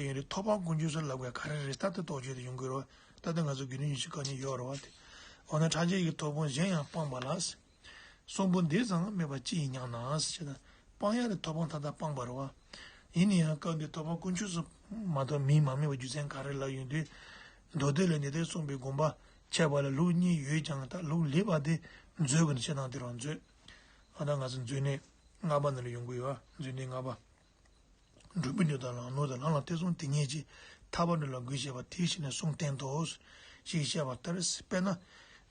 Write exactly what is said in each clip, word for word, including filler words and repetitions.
ཡིན་རེད། ཐོབ་དཔང་ཀུན་འབྱུང་ཟེར་ལབ་དགོས་ག་རེ་རེད། ད་ལྟ་རྟོགས་བརྗོད་དུ་ཡོང་གི་རེད་བ། ད་ལྟ་ང་ཚོ་དགེ་འདུན་ཉི་ཤུ་རྩ་གཉིས་ཡོད་རེད་བ་དེ། འོ་ན་ཕྲ་རྒྱས་ཀྱི་ཐོབ་དཔང་གཞན་ཡང་སྤངས་པ་ལ། གསུམ་པོ་འདི་ཙམ་མེད་པ་ཅི་ཡིན་སྙམ་ན་ཟེར་ན། སྤང་ཡག་ལས་ཐོབ་དཔང་མཐའ་དག་སྤངས་པ་རེད་བ། ཡིན་ན་ཡང་སྐབས་འདིར་ཐོབ་དཔང་ཀུན་འབྱུང་སུ་མ་གཏོགས་མིང་མ་སྨོས་པའི་རྒྱུ་མཚན་ག་རེ་ལབ་ཡོང་དུས། མདོ་སྡེ་ལས་ནི་དེར་གསུངས་པའི་དགོངས་པ་འཆད་པ་ལ་ལུགས་གཉིས་ཡོད་ཀྱང་། ད་ལུགས་ལེགས་པ་དེ་མཛོད་ཀྱི་ནི་བཤད་སྟངས་དེ་རང་མཛོད། ཨ་ད་ང་ཚོ་མཛོད་གནས་ལྔ་པ་ནང་ལ་ཡོང་གི་ཡོད་བ། མཛོད་གནས་ལྔ་པ། འགྲོ་མི་འདོད་དང་ལམ་ནོར་དང་། ལམ་ལ་ཐེ་ཚོམ་དེ་ཉིད་ཀྱིས། ཐར་པ་འགྲུབ་ལ་གུས་བྱེད་པ་དེའི་ཕྱིར་ནི་གསུམ་བསྟན་ཏོ། ཞེས་བཤད་པ་ལྟར། དཔེར་ན།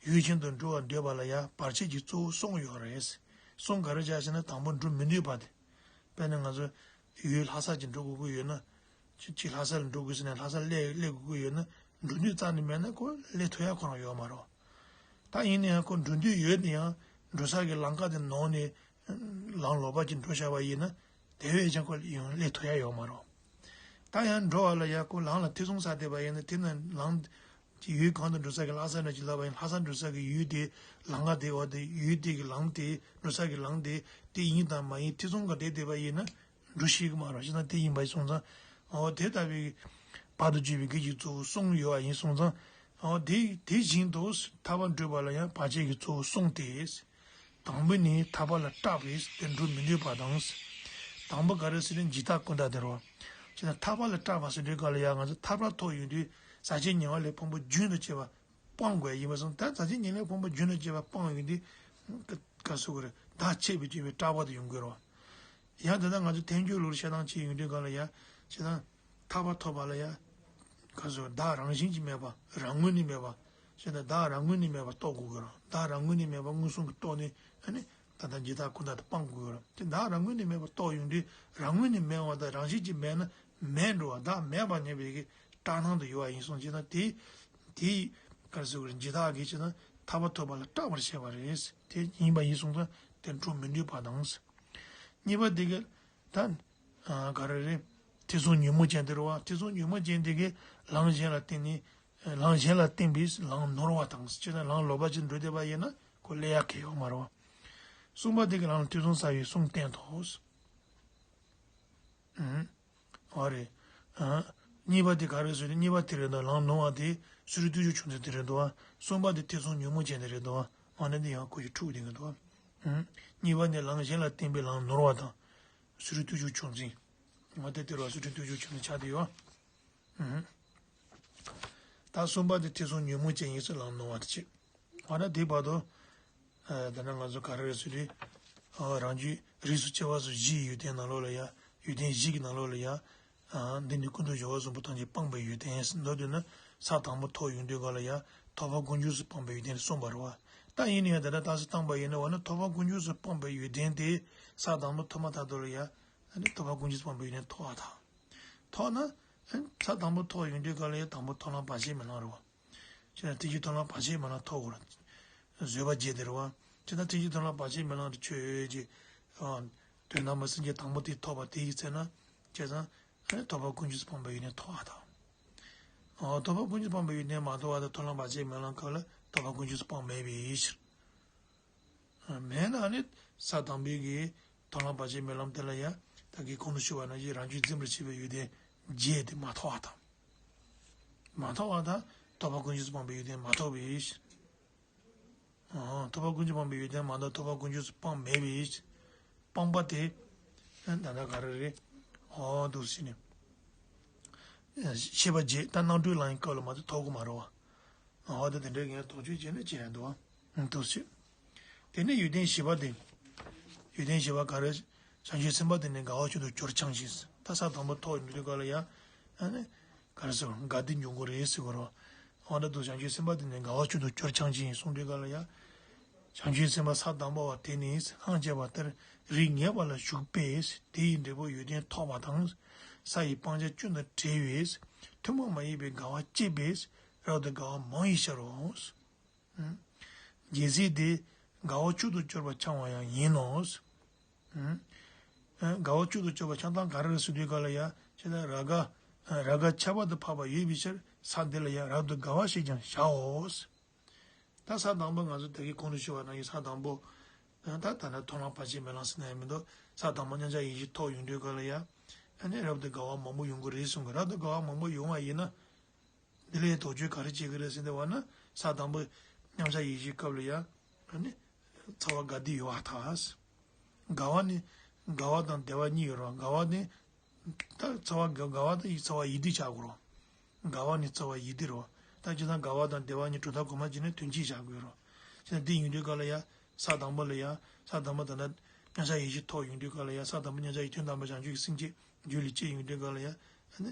ཡུལ་གཞན་དུ་འགྲོ་བར་འདོད་པ་ལ་ཡང་བར་ཆད་ཀྱི་གཙོ་བོ་གསུམ་ཡོད་རེད། གསུམ་ག་རེ་བྱ་ཞེ་ན། དང་པོ་འགྲོ་མི་འདོད་པ་དེ། དཔེར་ན་ང་ཚོ་ཡུལ་ལྷ་ས་ཅིག་འགྲོ་དགོས་ཀྱི་ཡོད་ན། ཅིག་ཅིག་ལྷ་ས་ལ་འགྲོ་དགོས་ཟེར་ནས་ལྷ་ས་སླེབས་སླེབས་དགོས་ཀྱི་ཡོད་ན། འགྲོ་འདོད་རྩ་ནས་མེད་ན་ཁོ་སླེབས་ཐུབ་ཡ་ཁོ་རང་ཡོད་མ་རེད། ད་ཡིན་ན་ཡང་ཁོ་འགྲོ་འདོད་ཡོད་ན་ཡང་འགྲོ་ས་གི་ལམ་ཁ་དེ་ནོར་ནས། ལམ་ལོག་པ་ཅིག་འགྲོ་བཞག་པ་ཡིན་ན། དེ་བས་ཀྱང་ཁོ་ཡང་སླེབས་ཐུབ་ཡ་ཡོད་མ་རེད། ད་ཡང་འགྲོ་བ་ལ་ཡ་ཁོ་ལམ་ལ་ཐེ་ཚོམ་ཟ་བསྡད་པ་ཡིན་ན། དེ་ན་ལམ་གྱི་ཡུལ་གང་དུ་འགྲོ་ས་གི་ལྷ་ས་འདྲ་ཅིག་ལབ་པ་ཡིན། ལྷ་ས་འགྲོ་ས་གི་ཡུལ་དེ་ལམ་ཁ་དེ་འོ་དེ་ཡུལ་དེ་གི་ལམ་དེ་འགྲོ་ས་གི་ལམ་དེ་དེ་ཡིན་དང་མ་ཡིན་ཐེ་ཚོམ་ག་བསྡད་བསྡད་པ་ཡིན་ན། འགྲོ་ཤེས་ཀྱི་མ་རེད། བྱས་ཙང་དེ་ཡིན་པ་ཡིན་སོང་ཙང་། འོ་དེ་ལྟ་བུའི་བར་དུ་གཅོད་པའི་གེགས་ཀྱི་གཙོ་བོ་གསུམ་ཡོད་པ་ཡིན་སོང་ཙང་། འོ་དེ་དེ་བཞིན་དུ་ཐར་པ་འགྲུབ་པ་ལ་ཡང་བར་ཆད་ཀྱི་གཙོ་བོ་གསུམ་སྟེ། དང་པོ་ནི་ཐར་པ་ལ་སྐྲག་པས་དེར་འགྲོ་མི་འདོད་པ་དང་། དང་པོ་ག་རེ་ཟེར་ན་འཇིགས་སྐྲག་ཀུན་བཏགས་དེ་རེད་བ། བྱས་ཙང་ཐར་པ་ལ་སྐྲག་པ་ཟེར་དུས་ག་ལ་ཡང་ང་ཚོ་ཐར་པ་ཐོབ་ཡོང་དུས་ཟག་བཅས་ཉེ་བ་ལས་ཕུང་པོ་རྒྱུན་དུ་སྐྱེ་བ་སྤང་དགོས་ཡིན་པ་སོང་། ད་ཟག་བཅས་ཉེ་བ་ལས་ཕུང་པོ་རྒྱུན་དུ་སྐྱེ་བ་སྤང་ཡོང་དུས་ག་ག་ཟེར་དགོས་རེད། བདག་ཆད་པས་སྐྱེས་པའི་སྐྲག་པ་དེ་ཡོང་གི་རེད་བ། ཡང་དེ་ལྟར་ང་ཚོ་ཐལ་འགྱུར་ལུགས་བཤད་སྟངས་ཅིག་ཡོང་དུས་ག་ལ་ཡ། བྱས་ཙང་ཐར་པ་ཐོབ་པ་ལ་ཡ། ག་ཟེར་བདག་རང་བཞིན་གྱིས་མེད་པ། རང་ངོས་ནས་མེད་པ། བྱས་ཙང་བདག་རང་ངོས་ནས་མེད་པ་རྟོགས་དགོས་ཀྱི་རེད། བདག་རང་ངོས་ནས་མེད་པ་མངོན་སུམ་གྱིས་རྟོགས་ནས་ཨ་ནི་ད་ལྟ་འཇིགས་སྐྲག་ཀུན་བཏགས་དེ་སྤང་དགོས་ཀྱི་རེད། དེ་བདག་རང་ངོས་ནས་མེད་པ་རྟོགས་ཡོང་དུས་རང་ངོས་ནས་མེད་པ་དང་རང་བཞིན་གྱིས་མེད་ན་མེད་འགྲོ་བ། བདག་མེད་པར་ངེས་པའི་གི་སྐྲག་སྣང་དུ་ཡོད་པ་ཡིན་སོང་། བྱས་ཙང་དེ་དེ་ག་ཟེར་དགོས་རེད། འཇིགས་སྐྲག་གིས་བྱས་ཙང་ཐར་པ་ཐོབ་པ་ལ་སྐྲག་པར་བྱེད་པ་རེད། དེ་ཡིན་པ་ཡིན་སོང་ཙང་དེར་འགྲོ་མི་འདོད་པ་དང་། གཉིས་པ་དེ་གི་ད་ག་རེ་རེད། ཐེ་ཚོམ་ཉོན་མོངས་ཅན་དེ་རེད་བ། ཐེ་ཚོམ་ཉོན་མོངས་ཅན་དེ་གིས་ལམ་གཞན་ལ་བརྟེན་ནས། ལམ་གཞན་ལ་བརྟེན་པས་ལམ་ནོར་བ་དང་། བྱས་ཙང་ལམ་ལོག་པ་ཅིག་འགྲོ་བསྡད་པ་ཡིན་ན་ཁོ་སླེབས་ཡག་གི་ཡོད་མ་རེད་བ། གསུམ་པ་དེ་གིས་ལམ་ལ་ཐེ་ཚོམ་ཟ་བའི་གསུམ་བསྟན་ཏོ། ཨང་། འོ་རེད། ཨང་། གཉིས་པ་དེ་ག་རེ་ཟེར་ན། གཉིས་པ་དེ་རེད་འདུག་ལམ་ནོར་བ་དེ་སོ་རུང་བརྟུལ་ཞུགས་ཆུང་འཛིན་དེ་རེད་འདུག་བ། གསུམ་པ་དེ་ཐེ་ཚོམ་ཉོན་མོངས་ཅན་དེ་རེད་འདུག་བ། འོ་ན་འདི་ཡང་ཁོ་ཡི་འཁྲུག་བསྡད་ཀྱི་འདུག་བ། ཨང་། གཉིས་པ་ནི་ལམ་གཞན་ལ་བརྟེན་པའི་ལམ་ནོར་བ་དང་། སོ་རུང་བརྟུལ་ཞུགས་ཆུང་འཛིན། འོ་དེ་དེ་རེད་བ། སོ་རུང་བརྟུལ་ཞུགས་ཆུང་འཛིན་ཆགས་བསྡད་ཡོད། ཨང་། ད་གསུམ་པ་དེ་ཐེ་ཚོམ་ཉོན་མོངས་ཅན་ཡིན་ཟེར། ལམ་ནོར་བ་དེ་བྱས། འོ་ན་དེ་བར་དུ། ཨ། ད་ནི་ང་ཚོ་ག་རེ་རེད་ཟེར་དུས། ཨ། རང་རྒྱུད་རིགས་སུ་སྐྱེ་བ་སོགས་བཞིའི་ཡོན་ཏན་ནང་ལོགས་ལ་ཡ། ཡོན་ཏན་བཞི་གི་ནང་ལོགས་ལ་ཡ། ཨ། འདི་ནི་ཀུན་ཏུ་སྦྱོར་བ་གསུམ་པོ་ཐམས་ཅད་སྤངས་པའི་ཡོན་ཏན་ཟེར་མདོར་བསྡུས་ན། ས་དང་པོ་ཐོབ་ཡོང་དུས་ག་ལ་ཡ། ཐོབ་པ་ཀུན་འབྱུང་སུ་སྤངས་པའི་ཡོན་ཏན་གསུངས་པ་རེད་བ། ད་ཡིན་ན་ཡང་ད་ལྟ་ཏོག་ཙམ་བཏང་པ་ཡིན་ན། འོ་ན་ཐོབ་པ་ཀུན་འབྱུང་སུ་སྤངས་པའི་ཡོན་ཏན་དེ་ས་དང་པོ་ཐོབ་མ་ཐག་ཏུ་ལ་ཡ། ཨ་ནི་ཐོབ་པ་ཀུན་འབྱུང་སུ་སྤངས་པའི་ཡོན་ཏན་ཐོབ་པ་དང་། ཐོབ་ན། ཨ་ནི་ས་དང་པོ་ཐོབ་ཡོང་དུས་ག་ལ་ཡ། དང་པོ་ཐོབ་ལམ་བར་ཆད་མེད་ལམ་རེད་བ། བྱས་ན་ཐེག་ཆེན་ཐོབ་ལམ་བར་ཆད་མེད་ལམ་ཐོབ་དགོས་རེད། བཟོད་པ་བརྒྱད་དེ་རེད་བ། བྱས་ན་ཐེག་ཆེན་ཐོབ་ལམ་བར་ཆད་མེད་ལམ་དུ་ཆོས་ཀྱི། ཨ། དོན་དམ་པར་སེམས་བསྐྱེད་དང་པོ་དེ་ཐོབ་པ་དེ་ཡི་ཚེ་ན། བྱས་ཙང་། ཨ་ནི་ཐོབ་པ་ཀུན་འབྱུང་སུ་སྤངས་པའི་ཡོན་ཏན་ཐོབ་པ་དང་། ཨ། ཐོབ་པ་ཀུན་འབྱུང་སུ་སྤངས་པའི་ཡོན་ཏན་མ་ཐོབ་པ་དང་། ཐོབ་ལམ་བར་ཆད་མེད་ལམ་སྐབས་ལ་ཐོབ་པ་ཀུན་འབྱུང་སུ་སྤངས་མེད་པའི་ཕྱིར། མེད་ན་ནི་ས་དང་པོའི་གི་ཐོབ་ལམ་བར་ཆད་མེད་ལམ་དེ་ལ་ཡང་ད་གིན་གོང་དུ་ཞུས་པ་ནང་བཞིན་རང་རྒྱུད་འཛིན་པར་བྱེད་པའི་ཡོན་ཏན་བརྒྱད་དེ་མ་ཐོབ་པ་དང་། མ་ཐོབ་པ་དང་ཐོབ་པ་ཀུན་འབྱུང་སུ་སྤངས་པའི་ཡོན་ཏན་མ་ཐོབ་པའི་ཕྱིར། ཨོ། ཐོབ་པ་ཀུན་འབྱུང་སྤངས་པའི་ཡོན་ཏན་མ་ཐོབ། ཐོབ་པ་ཀུན་འབྱུང་སུ་སྤངས་མེད་པའི་ཕྱིར། སྤངས་པ་དེ་ད་ལྟ་ག་རེ་རེད། ཨོ་འདུག་ཟེར་ནས། ཤེས་པ་བརྒྱད་ད་རྣམ་གྲོལ་ལམ་གྱི་སྐབས་ལ་མ་ཐོབ་ཐོབ་ཀྱི་མ་རེད་བ། འོ་ད་དེ་འདྲའི་ངས་དོགས་གཅོད་བྱས་ན་བྱས་ཡ་འདུག་ཨ། འདུག་སེ། དེ་ནས་ཡོན་ཏན་བཞི་པ་དེ། ཡོན་ཏན་བཞི་པ་ག་རེ། བྱང་ཆུབ་སེམས་དཔའ་དེ་ནི་དགའ་བ་མཆོག་ཏུ་གྱུར་འཆང་ཞིང་། ད་ས་དང་པོ་ཐོབ་ཡོང་དུས་ག་ལ་ཡ། ཨ་ནི། ག་རེ་ཟེར་དགའ་བདེ་འབྱུང་གི་རེད་ཟེར་གོ་རོ། འོ་ད་དུ་བྱང་ཆུབ་སེམས་དཔའ་དེ་ནི་དགའ་བ་མཆོག་ཏུ་གྱུར་འཆང་ཞིང་གསུངས་དུས་ག་ལ་ཡ། བྱང་ཆུབ་སེམས་དཔའ་ས་དང་པོ་བ་དེ་ནི་སྔར་བཤད་པ་ལྟར་རིགས་ངེས་པ་ལ་ཞུགས་པས་དེ་ཡི་འབྲས་བུ་ཡོན་ཏན་ཐོབ་པ་དང་། ས་ཡི་སྤང་བྱ་ཀུན་དང་བྲལ་བས་ཐུན་མོང་མ་ཡིན་པའི་དགའ་བ་སྐྱེས་པས་རབ་ཏུ་དགའ་བ་མང་ཡིན་ཕྱིར་རོ། རྒྱལ་སྲས་དེ་དགའ་བ་མཆོག་ཏུ་གྱུར་པ་འཆང་བ་ཡང་ཡིན་ནོ། དགའ་བ་མཆོག་ཏུ་གྱུར་པ་འཆང་སྟངས་ག་རེ་རེད་ཟེར་དུས་ག་ལ་ཡ། ཅེ་ན་རབ་དགའ། རབ་དགའ་ཁྱད་པར་དུ་འཕགས་པ་ཡོད་པའི་ཕྱིར་ས་འདི་ལ་ཡང་རབ་ཏུ་དགའ་བ་ཞེས་ཀྱང་བྱའོ། ད་ས་དང་པོ་ང་ཚོ་ད་གིན་གོང་དུ་ཞུས་པ་ནང་བཞིན་ས་དང་པོ། ད་ད་ལྟ་མཐོང་ལམ་བར་ཆད་མེད་ལམ་ཟེར་ན་ཡང་མི་འདུག་ས་དང་པོ་མཉམ་གཞག་ཡེ་ཤེས་ཐོབ་ཡོང་དུས་ག་ལ་ཡ། ཨ་ནི་རབ་ཏུ་དགའ་བ་མང་པོ་ཡོང་གི་རེད་གསུང་གི། རབ་ཏུ་དགའ་བ་མང་པོ་ཡོང་བ་ཡིན་ན། འདི་ལས་དོགས་གཅོད་ག་རེ་བྱེད་ཀྱི་རེད་ཟེར་ན། དེ་བ་ན་ས་དང་པོ་མཉམ་གཞག་ཡེ་ཤེས་སྐབས་ལ་ཡ། ཨ་ནི་ཚོར་བ་དགའ་བདེ་ཡོད་པར་ཐལ། དགའ་བ་ནི་དགའ་བ་དང་བདེ་བ་གཉིས་ཡོད་རེད་བ། དགའ་བ་ནི་ད་ཚོར་བ་དགའ་བ་དང་ཚོར་བ་ཡིད་བདེ་ཆགས་དགོས་རེད་བ། དགའ་བ་ནི་ཚོར་བ་ཡིད་བདེ་རེད་བ། ད་སྤྱིར་བཏང་དགའ་བ་དང་བདེ་བ་གཉིས་གྲུབ་མཐའ་གོང་མ་བྱས་ནས་དོན་གཅིག་བཞག་དགོས་རེད་བ། བྱས་ན་འདི་ཡོང་དུས་སྐབས་ལ་ཡ། ས་དང་པོ་ལ་ཡ། ས་དང་པོ་ད་ལྟ་མཉམ་གཞག་ཡེ་ཤེས་ཐོག་ཡོང་དུས་སྐབས་ལ་ཡ། ས་དང་པོ་མཉམ་གཞག་ཡིད་མཐུན་དམ་པ་བྱང་ཆུབ་ཀྱི་སེམས་བསྐྱེད་རྒྱུད་ལ་སྐྱེས་ཡོང་དུས་སྐབས་ལ་ཡ། ཨ་ནི་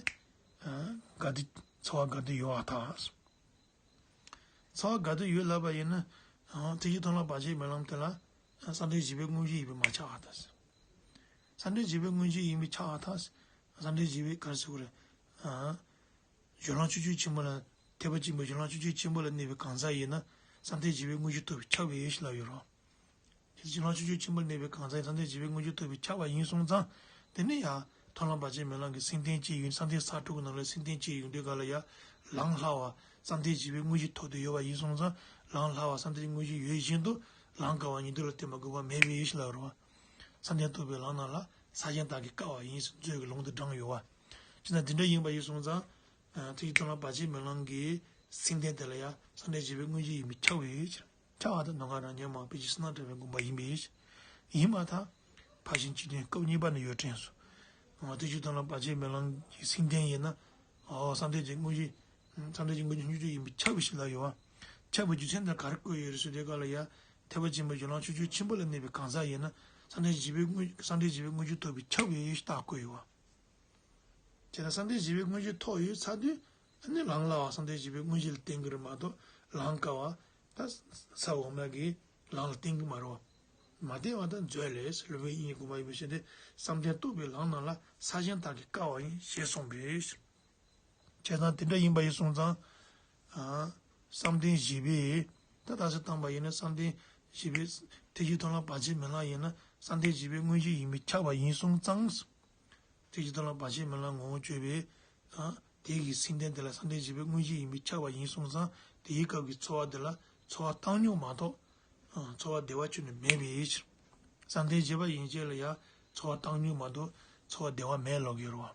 དགའ་བདེ། ཚོར་བ་དགའ་བདེ་ཡོད་པར་ཐལ། ཚོར་བ་དགའ་བདེ་ཡོད་ལབ་པ་ཡིན་ན། ཨ། ཐེག་ཆེན་མཐོང་ལམ་བར་ཆད་མེད་ལམ་དེ་ལ་བསམ་གཏན་བཞི་པའི་དངོས་གཞི་ཡིན་པས་མ་ཁྱབ་པར་ཐལ། བསམ་གཏན་བཞི་པའི་དངོས་གཞི་ཡིན་པས་ཁྱབ་པར་ཐལ། བསམ་གཏན་བཞི་པའི་ག་རེ་ཟེར་དགོས་རེད། ཨ། སྦྱོར་ལམ་བཅུ་བཅུ་ཆེན་པོ་ལ། ཐེག་པ་ཆེན་པོའི་སྦྱོར་ལམ་བཅུ་བཅུ་ཆེན་པོ་ལ་གནས་པའི་གང་ཟག་ཡིན་ན། བསམ་གཏན་བཞི་པའི་དངོས་གཞི་ཐོབ་པས་ཁྱབ་པས་ཞེས་ལབ་ཡོད་རེད། སྦྱོར་ལམ་བཅུ་བཅུ་ཆེན་པོ་ལ་གནས་པའི་གང་ཟག་ཡིན་ན་བསམ་གཏན་བཞི་པའི་དངོས་གཞི་ཐོབ་པས་ཁྱབ་པ་ཡིན་སོང་ཙང་། དེ་ནས་ཡང་མཐོང་ལམ་བར་ཆད་མེད་ལམ་གྱི་སེམས་རྟེན་བཅས་ཡོད། བསམ་གཏན་ས་དྲུག་གི་ནང་ལ་སེམས་རྟེན་བཅས་ཡོང་དུས་སྐབས་ལ་ཡང་། ལམ་སླ་བ་བསམ་གཏན་བཞི་པའི་དངོས་གཞི་ཐོབ་བསྡད་ཡོད་པ་ཡིན་སོང་ཙང་། ལམ་སླ་བ་བསམ་གཏན་གྱི་དངོས་གཞི་ཡོད་བཞིན་དུ། ལམ་དཀའ་བ་ཉིད་དུ་ལ་བརྟེན་པ་དགོས་པ་མེད་པས་ཞེས་ལབ་རེད་བ། བསམ་གཏན་རྟོགས་པའི་ལམ་རྣམས་ལ་ས་ཞིང་དག་གིས་བསྐལ་བ་ཡིན་ཞེས་མཛོད་ཀྱི་ལུང་དུ་དྲངས་ཡོད་པ། ཅི་ལྟར་དེ་འདྲ་ཡིན་པ་ཡིན་སོང་ཙང་། ཨ། ཐེག་ཆེན་མཐོང་ལམ་བར་ཆད་མེད་ལམ་གྱི་སེམས་རྟེན་དེ་ལ་ཡང་བསམ་གཏན་བཞི་པའི་དངོས་གཞི་ཡིན་པས་ཁྱབ་པའི་ཕྱིར། ཁྱབ་པ་དང་། མདོ་སྔགས་རང་རྒྱལ་མ་དཔེ་ཆའི་བསོད་ནམས་བྲལ་བའི་དགོངས་པ་ཡིན་པའི་ཕྱིར། ཡིན་པར་ཐལ། ཕར་ཕྱིན་ཅི་ཐུན་སྐབས་གཉིས་པ་ན་ཡོད་དྲན་སོང་། འོ། ཐེག་ཆེན་མཐོང་ལམ་བར་ཆད་མེད་ལམ་གྱི་སེམས་རྟེན་ཡིན་ན། འོ། བསམ་གཏན་གྱི་དངོས་གཞི། བསམ་གཏན་གྱི་དངོས་གཞི་སྙོམས་འཇུག་ཡིན་པས་ཁྱབ་པའི་ཕྱིར་ལབ་ཡོད་པ། ཁྱབ་པའི་རྒྱུ་མཚན་དེ་ག་རེ་བཀོད་ཡོད་རེད་ཟེར་དུས་སྐབས་ལ་ཡང་། ཐེག་པ་ཆེན་པོའི་སྦྱོར་ལམ་བཅུ་བཅུ་ཆེན་པོ་ལ་གནས་པའི་གང་ཟག་ཡིན་ན། བསམ་གཏན་བཞི་པའི་དངོས། བསམ་གཏན་བཞི་པའི་དངོས་གཞི་ཐོབ་པས་ཁྱབ་པའི་ཕྱིར་ལྟར་བཀོད་ཡོད་པ། བྱས་ན་བསམ་གཏན་བཞི་པའི་དངོས་གཞི་ཐོབ་ཡོད་ཚར་དུས། ཨ་ནི་ལམ་སླ་བ་བསམ་གཏན་བཞི་པའི་དངོས་གཞི་ལ་བརྟེན་གྱི་རེད་མ་གཏོགས། ལམ་དཀའ་བ་ད་ས་འོག་མ་གི་ལམ་ལ་བརྟེན་གྱི་མ་རེད་བ། མ་བརྟེན་པ་དང་མཛོད་ལས་སློབ་དཔོན་དབྱིག་གཉེན་དགོངས་པ་ཡིན་པའི་ཕྱིར་ཏེ། བསམ་གཏན་རྟོགས་པའི་ལམ་རྣམས་ལ་ས་ཞིང་དག་གིས་བསྐལ་བ་ཡིན་ཞེས་གསུངས་པས། བྱས་ཙང་དེ་འདྲ་ཡིན་པ་ཡིན་སོང་ཙང་། ཨ། བསམ་གཏན་བཞི་པས། ད་ད་གཟོད་བཏང་པ་ཡིན་ན་བསམ་གཏན་བཞི་པས་ཐེག་ཆེན་མཐོང་ལམ་བར་ཆད་མེད་ལམ་ཡིན་ན་བསམ་གཏན་བཞི་པའི་དངོས་གཞི་ཡིན་པས་ཁྱབ་པ་ཡིན་སོང་ཙང་། ཐེག་ཆེན་མཐོང་ལམ་བར་ཆད་མེད་ལམ་ངོ་བོ་བརྗོད་པའི། ཨ། དེ་གི་སེམས་རྟེན་དེ་ལ་བསམ་གཏན་བཞི་པའི་དངོས་གཞི་ཡིན་པས་ཁྱབ་པ་ཡིན་སོང་ཙང་། དེའི་སྐབས་ཀྱི་ཚོར་བ་དེ་ལ་ཚོར་བ་བཏང་སྙོམས་མ་གཏོགས། ཨ། ཚོར་བ་བདེ་བ་ཁྱོན་ནས་མེད་པའི་ཕྱིར། བསམ་གཏན་བཞི་པ་ཡན་ཆད་ལ་ཡང་ཚོར་བ་བཏང་སྙོམས་མ་གཏོགས་ཚོར་བ་བདེ་བ་མེད་ལབ་ཀྱི་ཡོད་རེད་བ།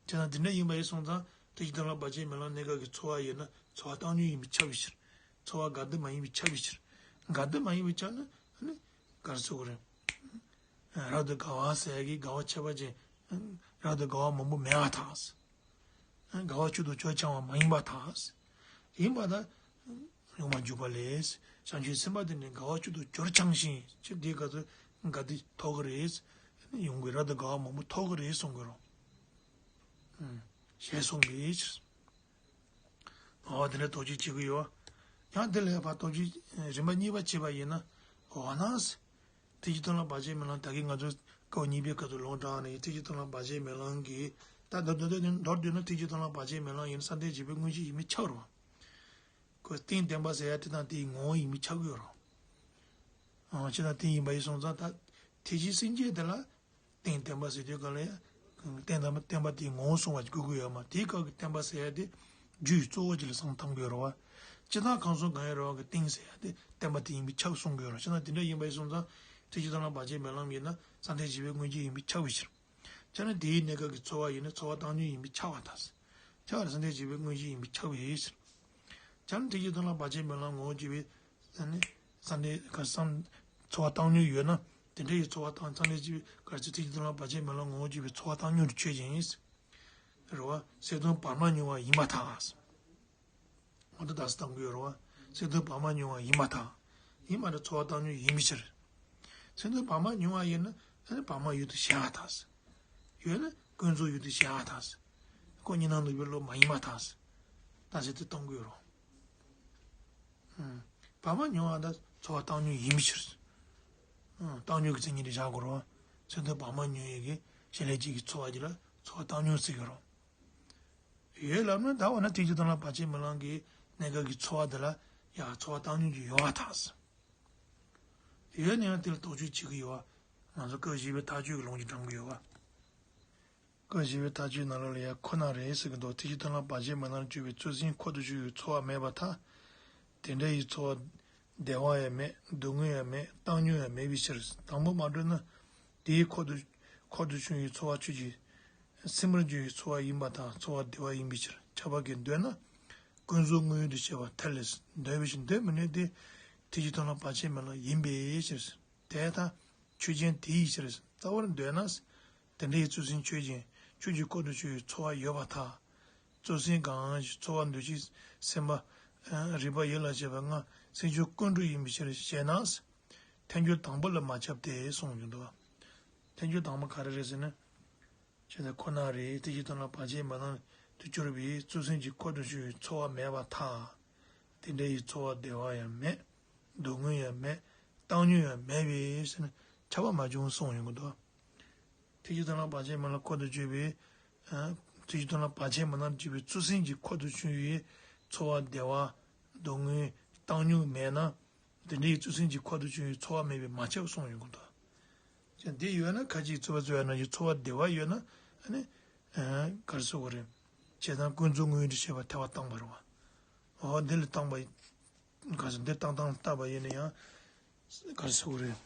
བྱས་ན་དེ་འདྲ་ཡིན་པ་ཡིན་སོང་ཙང་། ཐེག་ཆེན་མཐོང་ལམ་བར་ཆད་མེད་ལམ་གནས་སྐབས་ཀྱི་ཚོར་བ་ཡོད་ན་ཚོར་བ་བཏང་སྙོམས་ཡིན་པས་ཁྱབ་པའི་ཕྱིར། ཚོར་བ་དགའ་བདེ་མ་ཡིན་པས་ཁྱབ་པའི་ཕྱིར། དགའ་བདེ་མ་ཡིན་པས་ཁྱབ་ན་ཨ་ནི་ག་རེ་ཟེར་དགོས་རེད། རབ་ཏུ་དགའ་བ་ཟེར་ཡ་གི་དགའ་བ་ཁྱད་པར་ཅན། རབ་ཏུ་དགའ་བ་མང་པོ་མེད་པར་ཐལ། དགའ་བ་བཅུ་དང་བཅུ་བ་འཆང་བ་མ་ཡིན་པར་ཐལ། ཡིན་པ་ད། ཡོངས་པར་འཇུག་པ་ལས། བྱང་ཆུབ་སེམས་དཔའ་དེ་ནི་དགའ་བ་བཅུ་དང་བཅུར་འཆང་ཞིང་ཅི་དེའི་སྐབས་སུ་དགའ་བདེ་ཐོབ་ཀྱི་རེད། ཡོང་གི་རབ་ཏུ་དགའ་བ་མང་པོ་ཐོབ་ཀྱི་རེད་གསུང་གི་རོ། ཞེས་གསུངས་པའི་ཕྱིར། འོ་དེ་འདྲ་དོགས་གཅོད་བྱེད་ཀྱི་ཡོད། ཡང་དེ་ལས་ཕར་དོགས་གཅོད་རིམ་པ་གཉིས་པ་བྱེད་པ་ཡིན་ན། འོ་ན། ཐེག་ཆེན་མཐོང་ལམ་བར་ཆད་མེད་ལམ་ད་གིན་ང་ཚོ་སྐབས་གཉིས་པའི་སྐབས་སུ་ལུང་དྲངས་ནས་ཐེག་ཆེན་མཐོང་ལམ་བར་ཆད་མེད་ལམ་གྱི། ད་མདོར་བསྡུ་ན་མདོར་བསྡུ་ན་ཐེག་ཆེན་མཐོང་ལམ་བར་ཆད་མེད་ལམ་ཡིན་ན་བསམ་གཏན་བཞི་པའི་དངོས་གཞི་ཡིན་པས་ཁྱབ་རེད་བ། ཁོ་རྟེན་བརྟེན་པ་ཟེར་ཡ་དེ་དང་དེའི་ངོ་བོ་ཡིན་པས་ཁྱབ་ཀྱི་ཡོད་རེད། ཨང་། ཅི་ལྟར་དེ་ཡིན་པ་ཡིན་སོང་ཙང་ད། ཐེག་ཆེན་སེམས་བསྐྱེད་དེ་ལ། རྟེན་བརྟེན་པ་ཟེར་དུས་ག་ལ་ཡ། རྟེན་དང་བརྟེན་པ་དེའི་ངོ་བོ་གསུང་བ་ཞིག་དགོས་ཀྱི་ཡོད་མ་རེད། དེའི་སྐབས་ཀྱི་བརྟེན་པ་ཟེར་ཡ་དེ། རྒྱུའི་གཙོ་བོ་ཅིག་ལ་བསམ་བློ་གཏང་དགོས་རེད་བ། སྤྱིར་བཏང་གང་སོང་གང་ཡོད་རེད་བ་གི་རྟེན་ཟེར་ཡ་དེ་བརྟེན་པ་དེ་ཡིན་པས་ཁྱབ་གསུང་དགོས་རེད། བྱས་ན་དེ་འདྲ་ཡིན་པ་ཡིན་སོང་ཙང་། ཐེག་ཆེན་མཐོང་ལམ་བར་ཆད་མེད་ལམ་ཡིན་ན་བསམ་གཏན་བཞི་པའི་དངོས་གཞི་ཡིན་པས་ཁྱབ་པའི་ཕྱིར། བྱས་ན་དེའི་གནས་སྐབས་ཀྱི་ཚོར་བ་ཡིན་ན་ཚོར་བ་བཏང་སྙོམས་ཡིན་པས་ཁྱབ་པར་ཐལ། ཁྱབ་པར་བསམ་གཏན་བཞི་པའི་དངོས་གཞི་ཡིན་པས་ཁྱབ་པའི་ཕྱིར། བྱས་ན་ཐེག་ཆེན་མཐོང་ལམ་བར་ཆད་མེད་ལམ་ངོ་བོ་བརྗོད་པའི། ཨ་ནི། བསམ་གཏན་ག་བསམ། ཚོར་བ་བཏང་སྙོམས་ཡོད་ན། དེ་འདྲ་ཡི་ཚོར་བ་བཏང་བསམ་གཏན་བཞི་པའི་ག་རེ་ཟེར། ཐེག་ཆེན་མཐོང་ལམ་བར་ཆད་མེད་ལམ་ངོ་བོ་བརྗོད་པའི་ཚོར་བ་བཏང་སྙོམས་དེ་ཆོས་ཅན། རེད་བ། སེམས་དོན་བར་མ་མྱོང་བ་ཡིན་པར་ཐལ། འོ་ད་ད་གཟོད་བཏང་གི་ཡོད་རེད་བ། སེམས་དོན་བར་མ་མྱོང་བ་ཡིན་པར་ཐལ། ཡིན་པར་ཐལ་ཚོར་བ་བཏང་སྙོམས་ཡིན་པའི་ཕྱིར། སེམས་དོན་བར་མ་མྱོང་བ་ཡིན་ན་ཨ་ནི་བར་མ་ཡོད་དུ་བྱ་བ་དང་། ཡོད་ན་ཀུན་རྫོབ་ཡོད་དུ་བྱ་བ་དང་། ཁོ་གཉིས་སྣང་ནུབ་པའི་བློ་མ་ཡིན་པར་ཐལ། ད་གཟོད་དེ་བཏང་གི་ཡོད་རེད་བ། བར་མ་མྱོང་བ་དང་ཚོར་བ་བཏང་སྙོམས་ཡིན་པའི་ཕྱིར། བཏང་སྙོམས་ཀྱི་མཚན་ཉིད་དེ་བཞག་དགོས་རེད་བ། སེམས་དོན་བར་མ་མྱོང་ཡས་ཀྱི་བྱེད་ལས་ཅན་གྱི་ཚོར་བ་དེ་ལ་ཚོར་བ་བཏང་སྙོམས་ཟེར་གྱི་རེད། ཡོད་ལབ་ན་ད་འོ་ན་ཐེག་ཆེན་མཐོང་ལམ་བར་ཆད་མེད་ལམ་གྱི་གནས་སྐབས་ཀྱི་ཚོར་བ་དེ་ལ་ཡང་ཚོར་བ་བཏང་སྙོམས་ཀྱི་ཡོད་པར་ཐལ། ཡོད་ན་ཡང་དེ་ལ་དོགས་གཅོད་བྱེད་ཀྱི་ཡོད་པ། ང་ཚོ་སྐབས་བཞི་པའི་མཐའ་དཔྱོད་ཀྱི་ལུང་གིས་དྲངས་ཀྱི་ཡོད་པ། སྐབས་བཞི་པའི་མཐའ་དཔྱོད་ནང་ལོགས་ལ་ཡང་ཁོ་ན་རེ་ཟེར་གྱི་འདུག་ཐེག་ཆེན་མཐོང་ལམ་བར་ཆད་མེད་ལམ་དཔྱོད་པའི་ཚུལ་ཟིན་འཁོར་དུ་ཆུད་པའི་ཚོར་བ་མེད་པར་ཐལ། དེ་འདྲ་ཡི་ཚོར་བ་བདེ་བ་ཡང་མེད། སྡུག་བསྔལ་ཡང་མེད། བཏང་སྙོམས་ཡང་མེད་པའི་ཕྱིར། དང་པོ་མ་གྲུབ་ན། དེའི་འཁོར་དུ། འཁོར་དུ་ཆུད་པའི་ཚོར་བ་ཆོས་ཅན། སེམས་པར་འགྱུར་བའི་ཚོར་བ་ཡིན་པར་ཐལ། ཚོར་བ་བདེ་བ་ཡིན་པའི་ཕྱིར། ཁྱབ་པ་གིས་འདོད་ན་ཀུན་རྫོབ་དངོས་ཡུལ་དུ་བྱེད་པར་ཐལ་ལས། འདོད་པའི་ཕྱིར་འདོད་མི་ནུས་ཏེ། ཐེག་ཆེན་མཐོང་ལམ་བར་ཆད་མེད་ལམ་ཡིན་པའི་ཕྱིར། དེ་ལྟར་ཆོས་ཅན་དེའི་ཕྱིར། རྩ་བར་འདོད་ན། དེ་འདྲའི་བརྩོན་སེམས་ཆོས་ཅན། ཆོས་ཀྱི་འཁོར་དུ་ཆུད་པའི་ཚོར་བ་ཡོད་པར་ཐལ། བརྩོན་སེམས་གང་ཞིག་ཚོར་བ་འདོད་བྱེད་སེམས་པ། རེག་པ་ཡིད་ལ་བྱེད་པ་ལྔ་སེམས་བྱུང་ཀུན་འགྲོ་ཡིན་པའི་ཕྱིར་ཞེ་ན། ཐལ་འགྱུར་དང་པོ་ལ་མ་ཁྱབ་སྟེ་གསུངས་ཡོད་འདུག་ཐལ་འགྱུར་དང་པོ་ག་རེ་རེད་ཟེར་ན། ཅེས་དང་ཁོ་ན་རེ་ཐེག་ཆེན་མཐོང་ལམ་བར་ཆད་མེད་ལམ་དུ་གྱུར་པའི་བརྩོན་སེམས་ཀྱི་འཁོར་དུ་ཆུད་པའི་ཚོར་བ་མེད་པར་ཐལ། དེ་འདྲ་ཡི་ཚོར་བ་བདེ་བ་ཡང་མེད། སྡུག་བསྔལ་ཡང་མེད། བཏང་སྙོམས་ཡང་མེད་པས་ཟེར་ན་ཁྱབ་པ་མ་བྱུང་གསུངས་ཡོང་གི་འདུག་ཐེག་ཆེན་མཐོང་ལམ་བར་ཆད་མེད་ལམ་འཁོར་དུ་གྱུར་པའི། ཨ། ཐེག་ཆེན་མཐོང་ལམ་བར་ཆད་མེད་ལམ་གྱུར་པའི་བརྩོན་སེམས་ཀྱི་འཁོར་དུ་ཆུད་པའི་ཚོར་བ་བདེ་བ། སྡུག་བསྔལ། བཏང་སྙོམས་མེད་ན། དེ་འདྲའི་བརྩོན་སེམས་ཀྱི་འཁོར་དུ་ཆུད་པའི་ཚོར་བ་མེད་པས་མ་ཁྱབ་གསུངས་ཡོང་གི་འདུག་ཅེས་འདི་ཡོད་ན་ཁ་ཅིག་རྩོད་པ་རྩོད་ཡ་ནང་བཞིན་ཚོར་བ་བདེ་བ་ཡོད་ན་ཨ་ནི། ཨ། ག་རེ་ཟེར་དགོས་རེད། བྱས་ཙང་ཀུན་རྫོབ་དངོས་ཡུལ་དུ་བྱེད་པར་ཐལ་བ་བཏང་བ་རེད་བ། འོ་འདི་ལ་བཏང་བ། ག་ཟེར་འདི་བཏང་སྟངས་ལྟ་བ་ཡིན་ན་ཡང་། ག་རེ་ཟེར་དགོས་རེད།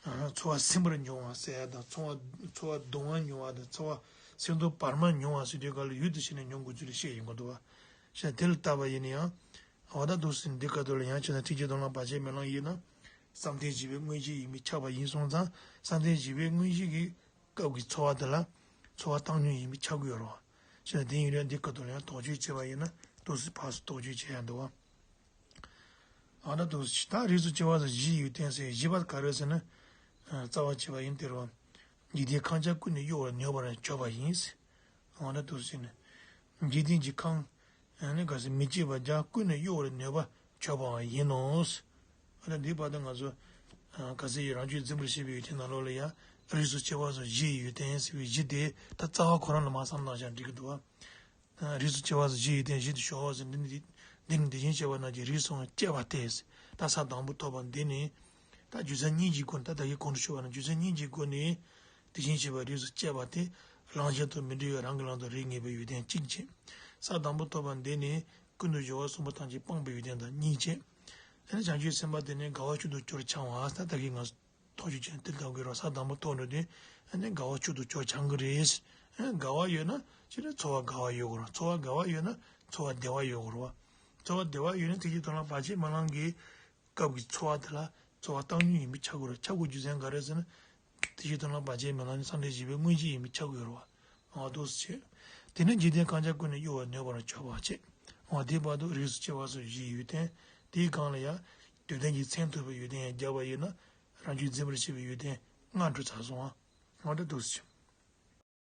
ཨ། ཚོར་བ་སིམ་པར་མྱོང་བ་ཟེར་ཡ་དང་ཚོར་བ་ཚོར་བ་གདུང་བ་མྱོང་བ་དང་ཚོར་བ་སེམས་རྟོག་བར་མ་མྱོང་བ་ཟེར་དུས་ག་ལ་ཡུལ་དུ་བྱས་ནས་མྱོང་དགོས་ཚུལ་ལ་བཤད་ཡོང་གི་འདུག་བ། ཞེས་དེ་ལ་ལྟ་བ་ཡིན་ན་ཡང་། འོ་ད་འདུག་སེ་འདི་སྐབས་དུ་ལ་ཡང་བྱས་ན་ཐེག་ཆེན་མཐོང་ལམ་བར་ཆད་མེད་ལམ་ཡིན་ན། བསམ་གཏན་བཞི་པའི་དངོས་གཞི་ཡིན་པས་ཁྱབ་པ་ཡིན་སོང་ཙང་བསམ་གཏན་བཞི་པའི་དངོས་གཞི་གི་སྐབས་ཀྱི་ཚོར་བ་དེ་ལ་ཚོར་བ་བཏང་སྙོམས་ཡིན་པས་ཁྱབ་ཀྱི་ཡོད་རེད་བ། བྱས་ན་དེ་ཡིན་དུས་འདི་སྐབས་དུ་ལ་ཡང་དོགས་གཅོད་བྱས་པ་ཡིན་ན་འདུག་སེ་ཕར་ཚུར་དོགས་གཅོད་བྱེད་ཡ་འདུག་བ། ཨ་ད་དུ་ད་རིགས་སུ་སྐྱེ་བ་སོགས་བཞི་ཡོད་དོན་ཟེར་བཞི་པ་ག་རེ་ཟེར་ན། ཨ། རྩ་བ་བྱས་པ་ཡིན་ཏེ་རོ། འཇིག་རྟེན་ཁམས་ཀྱང་ཀུན་ནས་གཡོ་བར་ནུས་པར་བྱ་བ་ཡིན། ཨ་ད་དུ་ཟེར་ན། འཇིག་རྟེན་གྱི་ཁམས། ཨ་ནི་ག་ཟེར་མི་སྐྱིད་པ་ཀྱང་ཀུན་ནས་གཡོ་བར་ནུས་པར་བྱ་བ་ཡིན་ནོ། ཨ་ད་འདི་བར་དུ་ང་ཚོ། ཨ། ག་ཟེར་ཡི་རང་རྒྱུད་འཛིན་པར་བྱེད་པའི་ཡུལ་ཅན་ནང་ལོགས་ལ་ཡང་རིགས་སུ་སྐྱེ་བ་སོགས་བཞི་ཡོད་དོན་ཟེར་བའི་བཞི་དེ་ད་རྩ་བ་ཁོ་རང་ལ་མ་བསམ་བློ་བཏང་ཀྱང་འགྲིག་གི་འདུག་བ། རིགས་སུ་སྐྱེ་བ་སོགས་བཞི་ཡོད་དོན་བཞི་དུ་ཞོག་ཟེར་འདི་ནི་འདི་ནི་དེ་བཞིན་གཤེགས་པ་རྣམས་ཀྱིས་རིགས་སུའང་སྐྱེ་བ་སྟེ། ད་ས་དང་པོ་ཐོབ་པ་འདི་ནི། ད་རྒྱུ་མཚན་གཉིས་ཀྱི་སྒོ་ནས་ད་ལྟ་ཡི་གོང་དུ་ཞུས་པ་ནང་རྒྱུ་མཚན་གཉིས་ཀྱི་སྒོ་ནས་དེ་བཞིན་གཤེགས་པ་རིགས་སུ་སྐྱེ་བ་སྟེ། ལམ་གཞན་དང་མི་འབྲལ་བའི་རང་གི་ལམ་དུ་རིགས་ངེས་པའི་ཡོན་ཏན་གཅིག་བྱས། ས་དང་པོ་ཐོབ་པ་འདི་ནི་ཀུན་ཏུ་སྦྱོར་བ་གསུམ་པོ་ཐམས་ཅད་སྤངས་པའི་ཡོན་ཏན་དང་གཉིས་བྱས། དེ་ནས་བྱང་ཆུབ་སེམས་དཔའ་དེ་ནི་དགའ་བ་མཆོག་ཏུ་གྱུར་འཆང་བ་ད་ལྟ་གི་ང་ཚོ། ཐོག་ཆོས་ཅན་དེ་ལྟ་བུའི་རོ་ས་དང་པོ་ཐོག་འགྲོ་དུས་ཨ་ནི་དགའ་བ་མཆོག་ཏུ་གྱུར་འཆང་གི་རེད། ཨ་དགའ་བ་ཡོད་ན་ཅི་རེད་ཚོར་བ་དགའ་བ་ཡོད་དགོས་རེད། ཚོར་བ་དགའ་བ་ཡོད་ན་ཚོར་བ་བདེ་བ་ཡོད་དགོས་རེད་བ། ཚོར་བ་བདེ་བ་ཡོད་ན་ཐེག་ཆེན་མཐོང་ལམ་བར་ཆད་མེད་ལམ་གྱི་སྐབས་ཀྱི་ཚོར་བ་དེ་ལ་ཚོར་བ་བཏང་སྙོམས་ཡིན་པས་ཁྱབ་དགོས་རེད། ཁྱབ་དགོས་རྒྱུ་མཚན་ག་རེ་ཟེར་ན། ཐེག་ཆེན་མཐོང་ལམ་བར་ཆད་མེད་ལམ་ནི་བསམ་གཏན་བཞི་པའི་དངོས་གཞི་ཡིན་པས་ཁྱབ་དགོས་རེད་བ། འོ་འདུག་སེ་བྱས། དེ་ནི་འཇིག་རྟེན་ཁམས་ཀྱང་ཀུན་ནས་གཡོ་བར་ནུས་པར་བྱ་བ་བྱེད། འོ་དེ་བར་དུ་རིགས་སུ་སྐྱེ་བ་སོགས་བཞི་ཡོད་དོན་དེའི་སྒང་ལ་ཡང་དུས་མཐའ་གི་མཚན་ཐོགས་པའི་ཡོན་ཏན་ཡང་བརྒྱབ་པ་ཡིན་ན། རང་རྒྱུད་འཛིན་པར་བྱེད་པའི་ཡོན་ཏན་ལྔ་འགྲོ་ཚར་སོང་ང་། འོ་ད་འདུག་སེ།